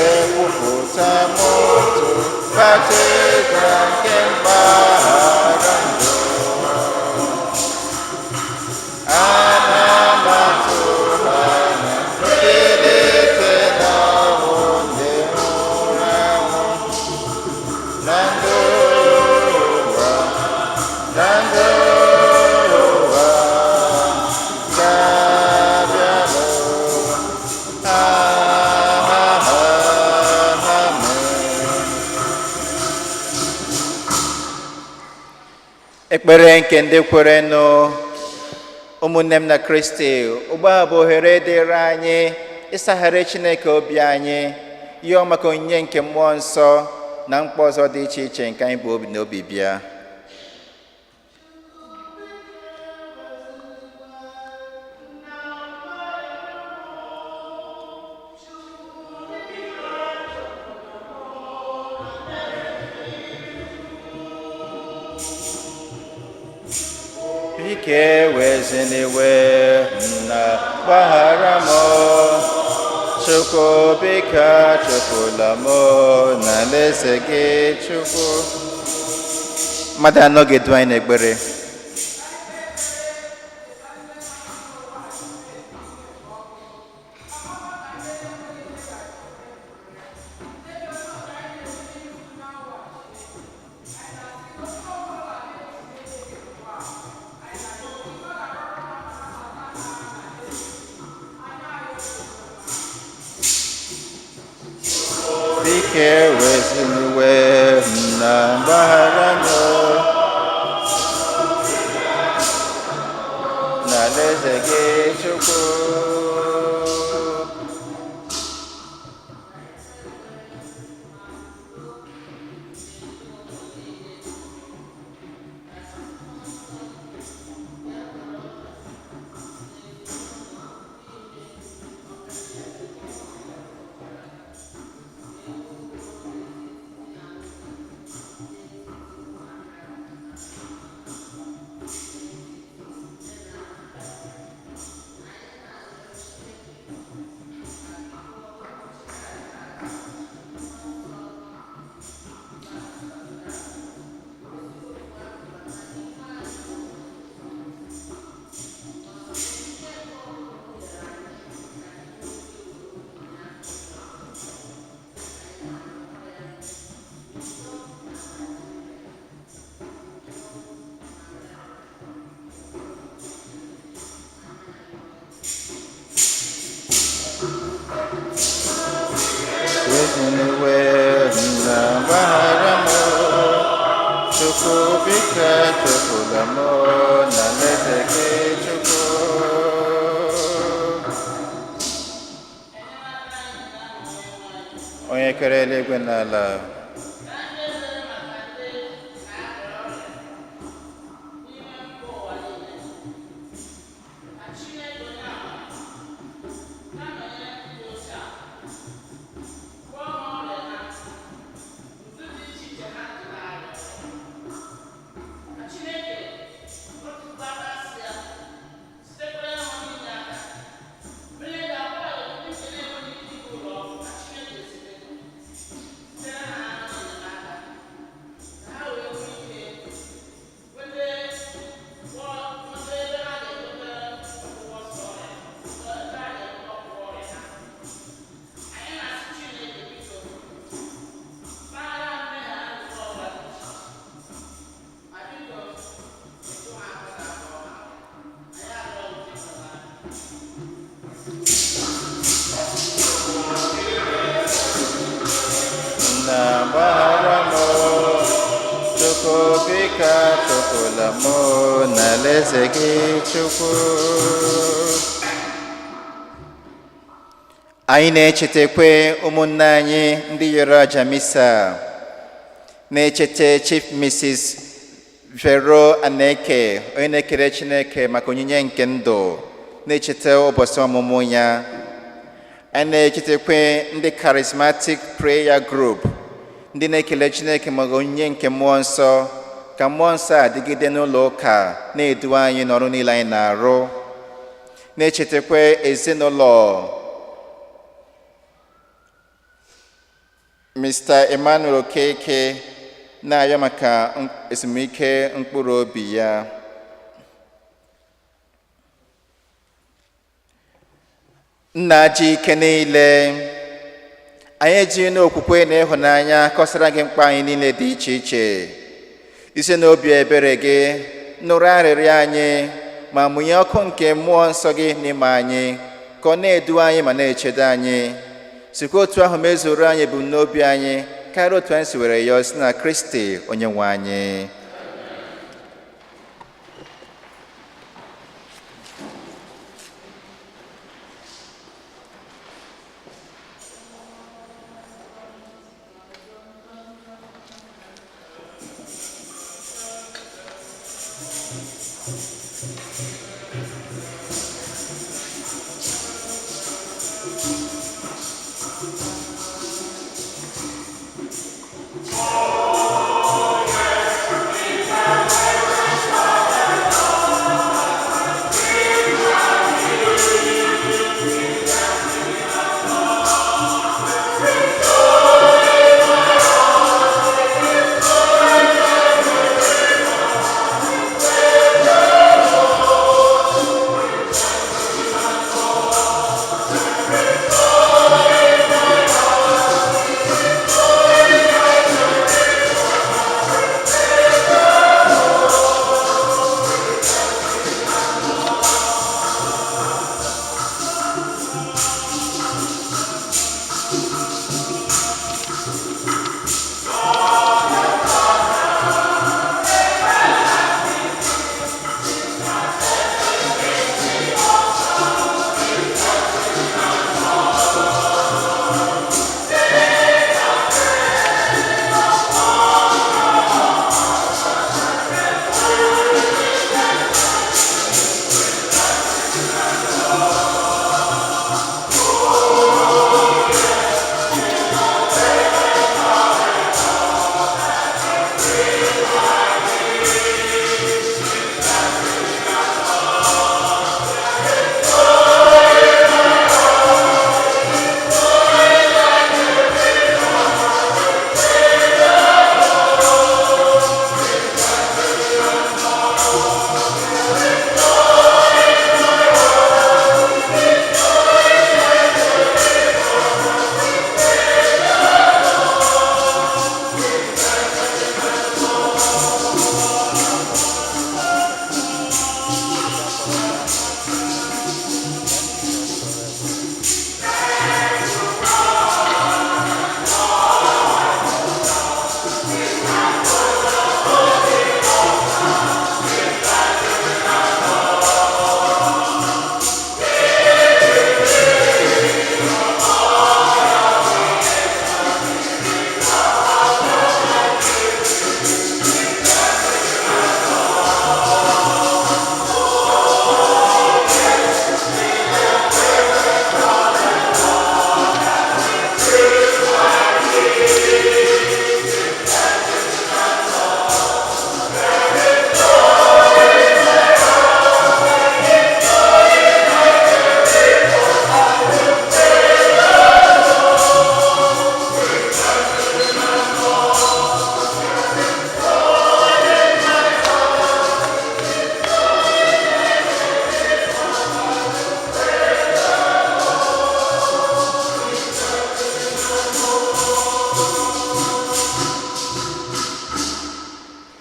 ekwupụta m otu baptizim nke mgbaghara njọ. Ana m atụ anya mbilite n'ọnwụ ndị nwụrụ anwụ na ndụ ụwa, na ndụ ụwa ga-abịanụ. Amen. Ekpere nke ndị kwerenụ. Ụmụnne m na Kristi, ugbu a bụ ohere dịrị anyị ịsaghara Chineke obi anyị, yọọ maka onyinye nke mmụọ nsọ na mkpa ọzọ dị iche iche nke anyị bụ obi na obi bịa. Biko ewezina iwe, nna, gbaghara m. Chukwu, biko achụpụla m na alaeze gị. Chukwu, mmadụ anọ ga-edu anyị n'ekpere. Biko ewezina iwe, nna, gbaghara m na alaeze gị. Chukwu. Wezina iwe, nna, gbaghara m. Chukwu, biko achụpụla m na alaeze gị. Chukwu. Onye kere eluigwe na ala. Biko atụpụla m n'alaeze gị Chukwu. Anyị na-echetakwa ụmụnne anyị ndị yọrọ aja misa, na-echeta Chief Mrs. Vero Aneke, onye na-ekele Chineke maka onyinye nke ndụ, na-echeta ụbọchị ọmụmụ ya. Anyị na-echetakwa ndị Charismatic Prayer Group, ndị na-ekele Chineke maka onyinye nke mmụọ nsọ, ka mmụọ nsọ adịgide n'ụlọ ụka na-edu anyị n'ọrụ niile anyị na-arụ. Na-echetakwa ezinụlọ Mr. Emmanuel Okeke, na-arịọ maka ezumike mkpụrụ obi ya. Nna ji ike niile, anyị ejighị n'okwukwe na ịhụnanya kọsara gị mkpa anyị niile dị iche iche. Isi n'obi ebere gị nụrụ arịrịọ anyị ma mụnye ọkụ nke mmụọ nsọ gị n'ime anyị, ka ọ na-edu anyị ma na-echedo anyị. Sikwa otu ahụ mezuru anyị ebumnobi anyị karịa otu anyị si were ya, si na Kristi onye nwe anyị.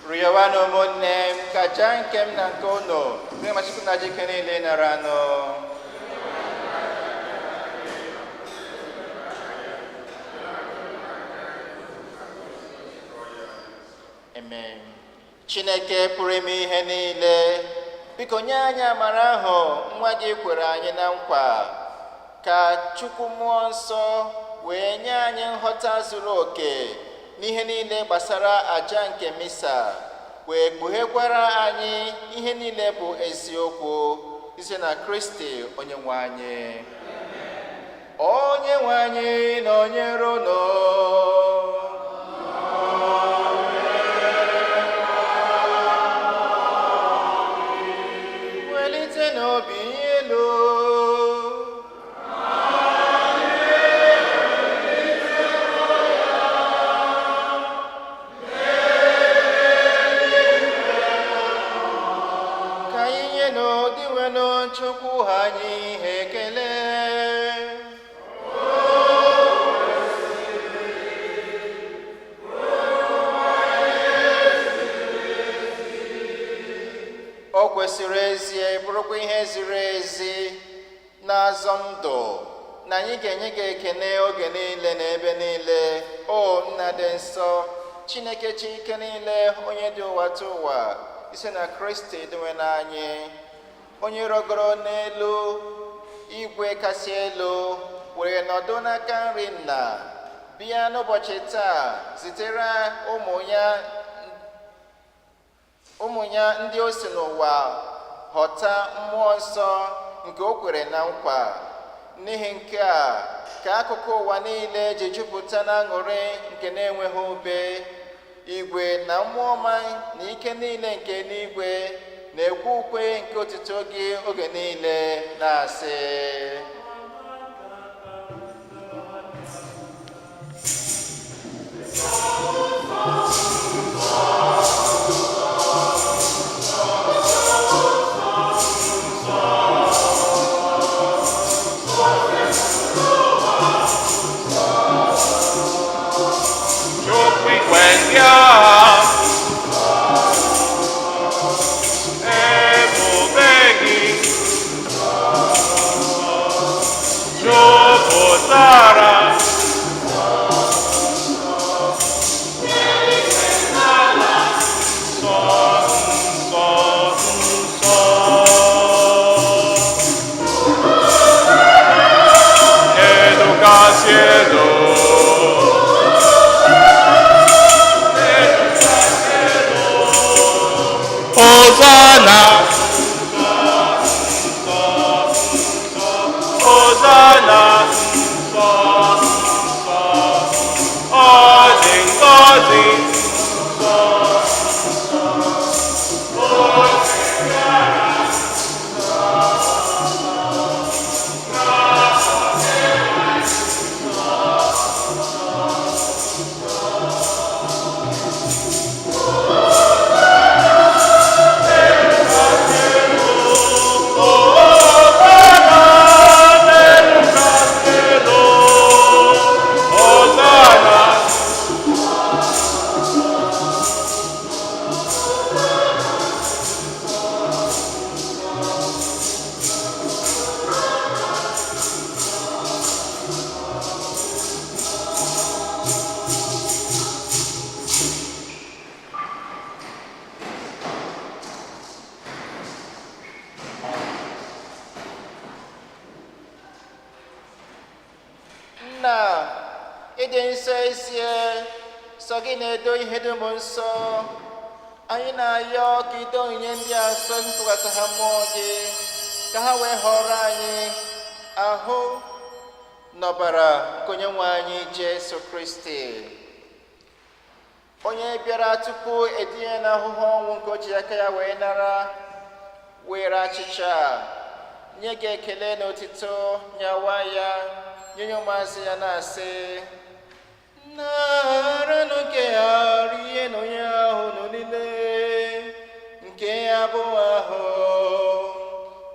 Rịọwanụ ụmụnne m ka aja nke m na nke unu dị ma Chukwu na ike niile nara anụ. Amen. Chineke pụrụ ime ihe niile, biko nye anyị amara ahụ nwa gị kwere anyị na nkwa, ka Chukwu Mmụọ Nsọ wee nye anyị nghọta zuru oke n'ihe niile gbasara aja nke misa, wee kpughekwara anyị ihe niile bụ eziokwu, site na Kristi onye nwe anyị. Onye nwe anyị nọnyere unu. Welite n'obi elu. Ka anyị nye n'odiwenụ Chukwu anyị ihe ekele. O kwesịrị ezie, bụrụkwa ihe ziri ezi na-azọ ndụ, na anyị ga-enye gị ekene oge niile na ebe niile, o Nna dị nsọ, Chineke chi ike niile, onye dị ụwa tụ ụwa, ise na Kristi dịwe n'anyị, onye rọgoro n'elu igwe kasị elu were nọdụ n'aka nri Nna, bịa n'ụbọchị taa zitere ụmụ ya ndị o si n'ụwa ghọta Mmụọ Nsọ nke o kwere na nkwa. N'ihi nke a ka akụkụ ụwa niile ji jupụta na aṅụrị nke na-enweghị ube. Igwe na mmụọ ọma na ike niile nke eluigwe na-ekwe ukwe nke otuto gị oge niile, na-asị: Chukwu igwe ndị agha, ebube gị jupụtara. Nsọ, nsọ, nsọ. Elu kasị elu. Hosanna, Hosanna, nsọ, nsọ, ọ dị ngọzi, nsọ, nsọ, Hosanna, nsọ, nsọ, nsọ, nsọ. Hosanna. Nna, ịdị nsọ ezie, sọ gị na-edo ihe dum nsọ. Anyị na-ayọ ka ido onyinye ndị a nsọ, ntụkwasị ha mmụọ gị, ka ha wee họrọ anyị ahụ n'ọbara nke onye nwe anyị Jesu Kristi, onye bịara tupu etinye n'ahụhụ ọnwụ nke o ji aka ya wee nara, were achịcha, nye gị ekele na otito, nyawa ya, nye nye ụmụazụ ya, na-asị: "Naranụ nke a, rienụ ya unu niile. Nke ya bụ ahụ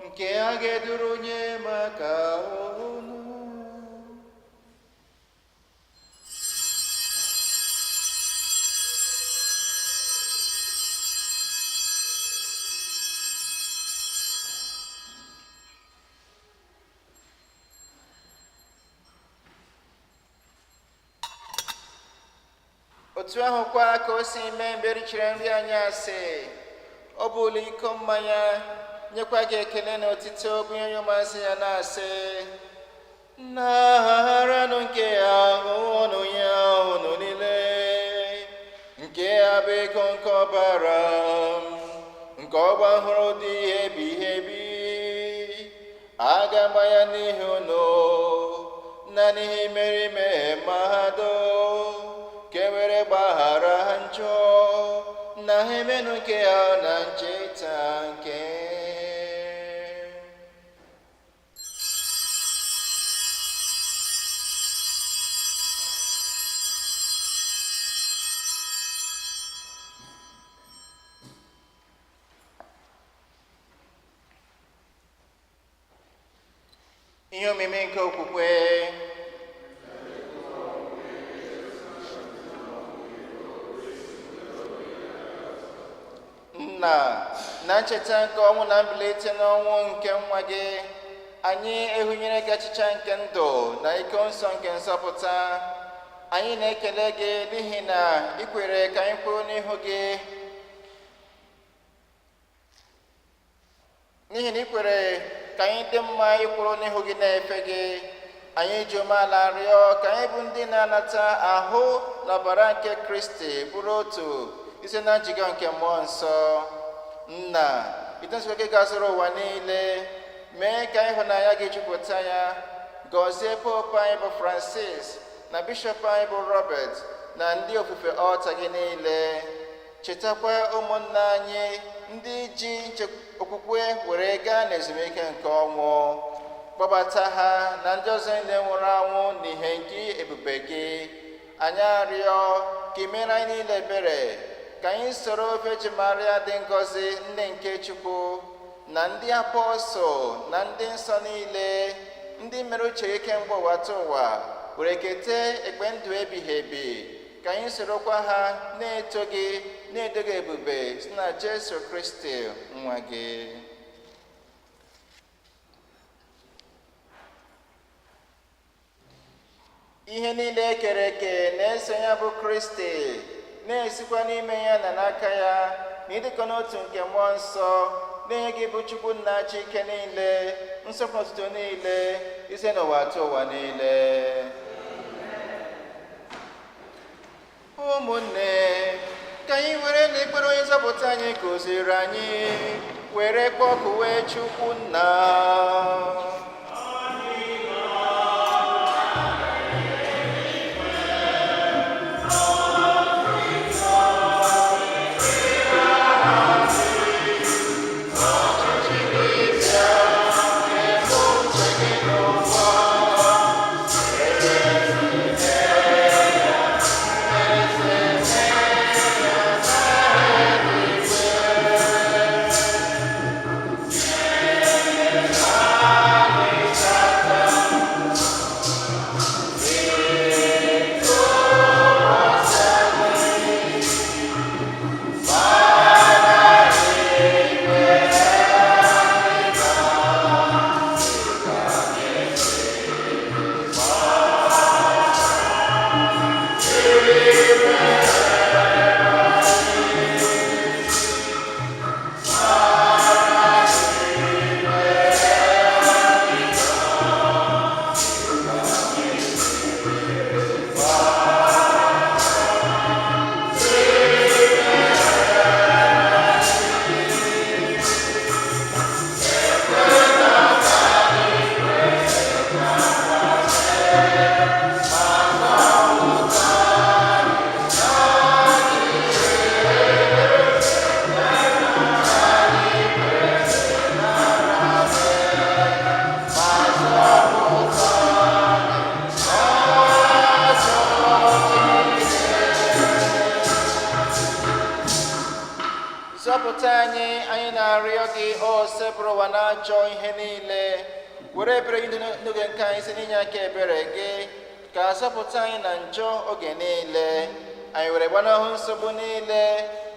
nke a ga-eduru nye maka unu." Otu ahụkwa ka o si mee mgbe richiri nri anyasị, o bulu iko mmanya, nyekwa gị ekele na otito, bunye onye ụmụazụ ya, na-asị: "Naranụ nke ahụ, ṅụọnụ ya unu niile. Nke a bụ iko nke ọbara m, nke ọgba ọhụrụ dị ebighị ebi. A ga-agba ya n'ihi unu na n'ihi imerime mmadụ, ka e were gbaghara ha njọ. Na ha emenụ nke ha na ncheta nke m." Ihe omimi nke okwukwe. Nna, na ncheta nke ọnwụ na mbilite n'ọnwụ nke nwa gị, anyị ehunyere gị achịcha nke ndụ na iko nsọ nke nzọpụta. Anyị na-ekele gị n'ihi na ị kwere ka anyị kwụrụ n'ihu gị, n'ihi na ị kwere ka anyị dị mma ịkwụrụ n'ihu gị na-efe gị. Anyị ji umeala rịọ ka anyị bụ ndị na-anata ahụ na ọbara nke Kristi bụrụ otu ise na njikọ nke Mmụọ Nsọ. Nna, ite nzukọ gị gazuru ụwa niile, mee ka ịhụnanya gị jupụta ya. Gọzie Popu anyị bụ Francis, na Bishọp anyị bụ Robert, na ndị ofufe ọta gị niile. Chetakwa ụmụnna anyị ndị ji okwukwe were gaa n'ezumike nke ọnwụ. Kpọbata ha na ndị ọzọ niile nwụrụ anwụ n'ihe nke ebube gị. Anyị arịọ ka ị mere anyị niile ebere, ka anyị soro Virgin Maria dị ngọzi, nne nke Chukwu, na ndị apọstụl na ndị nsọ niile, ndị mere uche gị kemgbe ụwa ta ụwa, were kete ekpe ndụ ebighị ebi, ka anyị sorokwa ha na-eto gị, na-edo gị ebube, site na Jesu Kristi nwa gị. Ihe niile e kere eke na-eso ya bụ Kristi, na-esikwa n'ime ya na n'aka ya, na ịdịkọ n'otu nke Mmụọ Nsọ, na-enye gị bụ Chukwu Nna chi ike niile, nsọpụrụ, otuto niile, ise n'ụwa atọ ụwa niile. Ụmụnne, ka anyị were n'ekpere onye nzọpụta anyị kụziri anyị were kpọkuwe Chukwu Nna. Zọpụta anyị, anyị na-arịọ gị, o Osebụrụwa, na ajọ ihe niile. Were ebere gị n'oge nke anyị, site n'inye aka ebere gị, ka azọpụta anyị na njọ oge niile, anyị were gbanahụ nsogbu niile,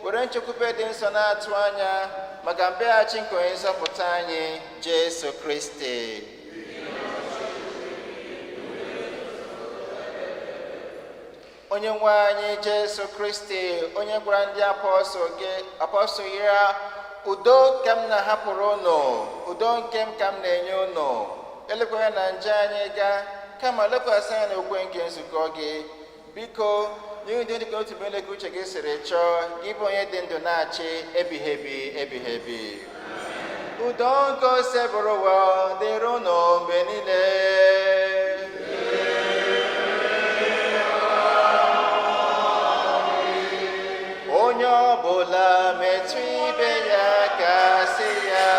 were nchekwube dị nsọ na-atụ anya maka mbịaghachi nke onye nzọpụta anyị Jesu Kristi. Onye nwe anyị Jesu Kristi, onye gwara ndị apọstụl gị apọstụl ya, udo ka m na-ahapụrụ unu, udo nke m ka m na-enye unu, elekwara na nje anyị gaa, kama lekwasị anya n'okwe nke nzukọ gị. Biko nye udo dịka otu bụ ka uche gị siri chọọ, gị bụ onye dị ndụ na-achị ebighị ebi ebighị ebi. Udo nke Osebụrụwa dịrị unu mgbe niile. Onye ọbụla metụ ibe ya aka, sị ya: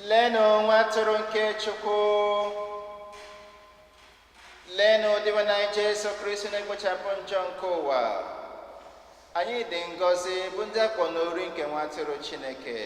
Leenụ nwa atụrụ nke Chukwu, leenụ Dinwenụ anyị Jesu Kristi na-ekpochapụ njọ nke ụwa. Anyị dị ngọzi bụ ndị akpọ n'ori nke nwa atụrụ Chineke.